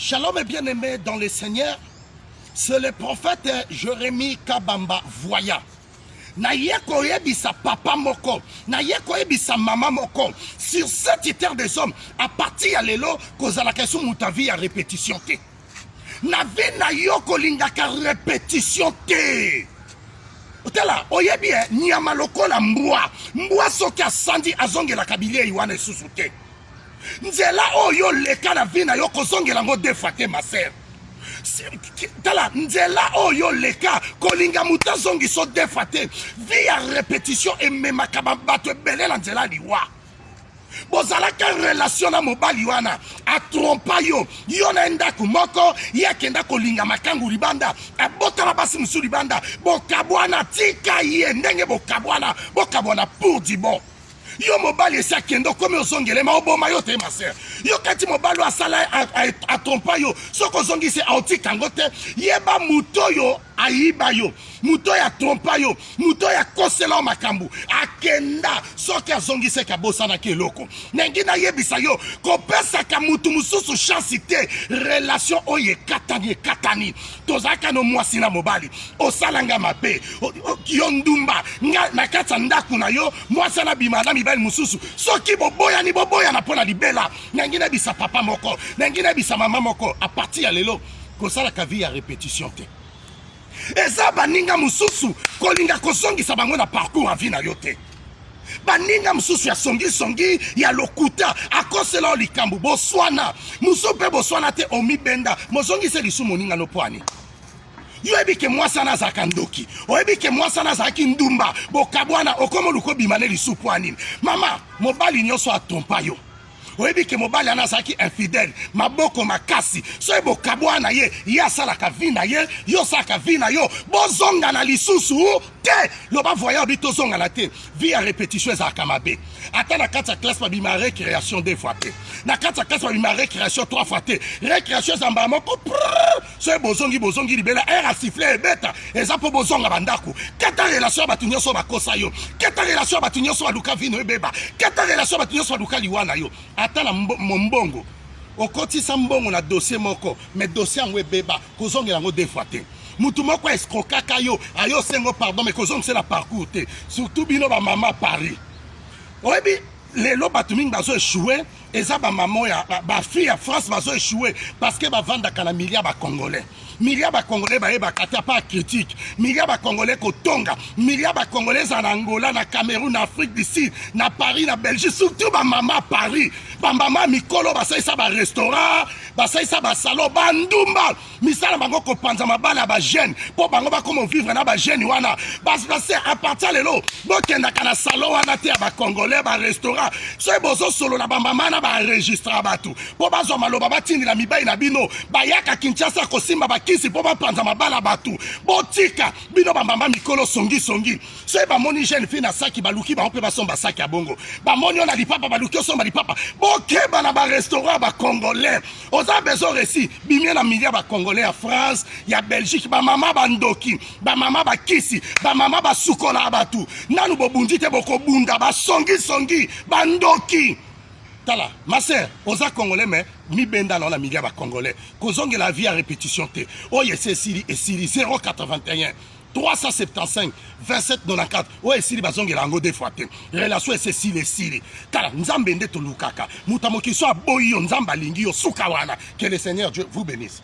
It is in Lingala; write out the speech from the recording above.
Shalom et bien-aimés dans le Seigneur. C'est le prophète Jérémie Kabamba Voyant. Naye koyebisa papa moko, naye koyebisa mama moko sur cette terre des hommes, à partir ya lelo kozalaka esu moto ya vie ya répétition te. Na vie na yo kolingaka répétition te. Tala, oyebi eh, nyama lokola mbwa, mbwa soki asandi azongelaka bilei wana esusu te. Nzela oyo oleka na vie na yo kozongela yango deux fois te, ma sœur. Tala, nzela oyo oleka kolinga moto azongiso deux fois te. Vie ya répétition ememaka bato ebele na nzela liwa. Bozalaka relation na mobali wana, atrompa yo, yo na ye ndako moko, ye akenda kolinga makangu libanda, abotala basi mosusu libanda, bokabwana, tika ye ndenge bokabwana, bokabwana pour du bon. Yo mobali esi akende, okomi ozongelema, oboma yo te, ma sœur. Yo kati mobali oyo asala atrompa yo, soki ozongisi aotika yango te. Yeba moto oyo ayiba yo, moto oyo atrompa yo, moto oyo akosela yo makambo, akenda, soki azongisaki abosanaki eloko. Ndenge nayebisa yo, kopesaka motu mosusu chance te. Relation oyo ekatani, ekatani. Tozalaka no mwasi na mobali, osalanga mabe, yo ndumba nga na kati ya ndako na yo, mwasi ana bima na mibali mosusu. Soki boboyani, boboyana mpo na libela. Nangi nayebisa papa moko, nangi nayebisa mama moko, à partir ya lelo kosalaka vie ya répétition te. Eza baninga mosusu kolinga kozongisa bango na parcours ya vie na yo te. Baninga mosusu ya songisongi ya lokuta, akosela yo likambo, boswana mosusu mpe boswana te, omibenda mozongisa lisu moninga no pwani. Yo oyebi ke mwasi wana azalaka ndoki, oyebi ke mwasi wana azalaki ndumba, bokabwana, okoma oluka obima ne lisu pwani. Mama, mobali nyonso atrompa yo, oyebi ke mobali wana azalaki infidèle, maboko makasi, soki bokabwana ye, ye asalaka vie na ye, yo osalaka vie na yo, bozongana lisusu te. Loba voyant obi tozongana te. Vie ya répétition ezalaka mabe. Ata na kati ya classe babima récréation deux fois te, na kati ya classe babima récréation trois fois te. Récréation eza mbala moko, soki bozongi, bozongi libela. Heure ya sifflet ebeta eza mpo bozonga bandako. Kata relation ya bato nyonso bakosa yo, kata relation ya bato nyonso baluka vino ebeba, kata relation ya bato nyonso baluka liwa na yo. Ata na mombongo, okotisa mbongo na dossier moko, mais dossier yango ebeba, kozongela yango deux fois te. Mutu moko escrokaka yo, ayo osengo pardon, mais kozongisela parcours te. Surtout bino bamama Paris, oyebi lelo bato mingi bazo échouer, eza bamama ya bafille ya France bazo échouer parce que bavandaka na milieu ya bacongolais. Milieu ya bacongolais bayebaka te apa critique. Milieu ya bacongolais kotonga, milieu ya bacongolais eza na Angola, na Cameroun, na Afrique du Sud, na Paris, na Belgique. Surtout bamama Paris, bamama mikolo basalisa barestaurant, basalisa basalon, bandumba, misala bango kopanza mabala ya bajeune mpo bango bakoma vivre na bajeune wana. Base à partir lelo bokendaka na salon wana te ya bacongolais, barestaurant. Soki bozosolola, bamama na baenregistra bato mpo bazwa maloba batindela mibali na bino. Bayaka Kinshasa kosimba bakisi mpo bapanza mabala bato. Botika bino bamama mikolo songisongi. Soki bamoni jeune fille na saki, baluki bango mpe basomba saki ya bongo. Bamoni yo na lipapa, baluki osomba lipapa. Bokeba na barestaurant ya bacongolais. Oza besoin réussi, bimie na milieu ya bacongolais ya France, ya Belgique. Bamama bandoki, bamama bakisi, bamama basukola bato, nanu bobundi te, bokobunda. Basongisongi, bandoki. Tala, ma sœur, oza congolais, mais mibenda na milieu ya bacongolais, kozongela vie ya répétition te. Oyo esi esili, esili. 081 375 27 94. Oyo esili, bazongela yango deux fois te. Relation esi esili, esili. Tala, Nzambe nde tolukaka. Moto ya mokili so aboyi yo, Nzambe alingi yo. Suka wana. Que le Seigneur Dieu vous bénisse.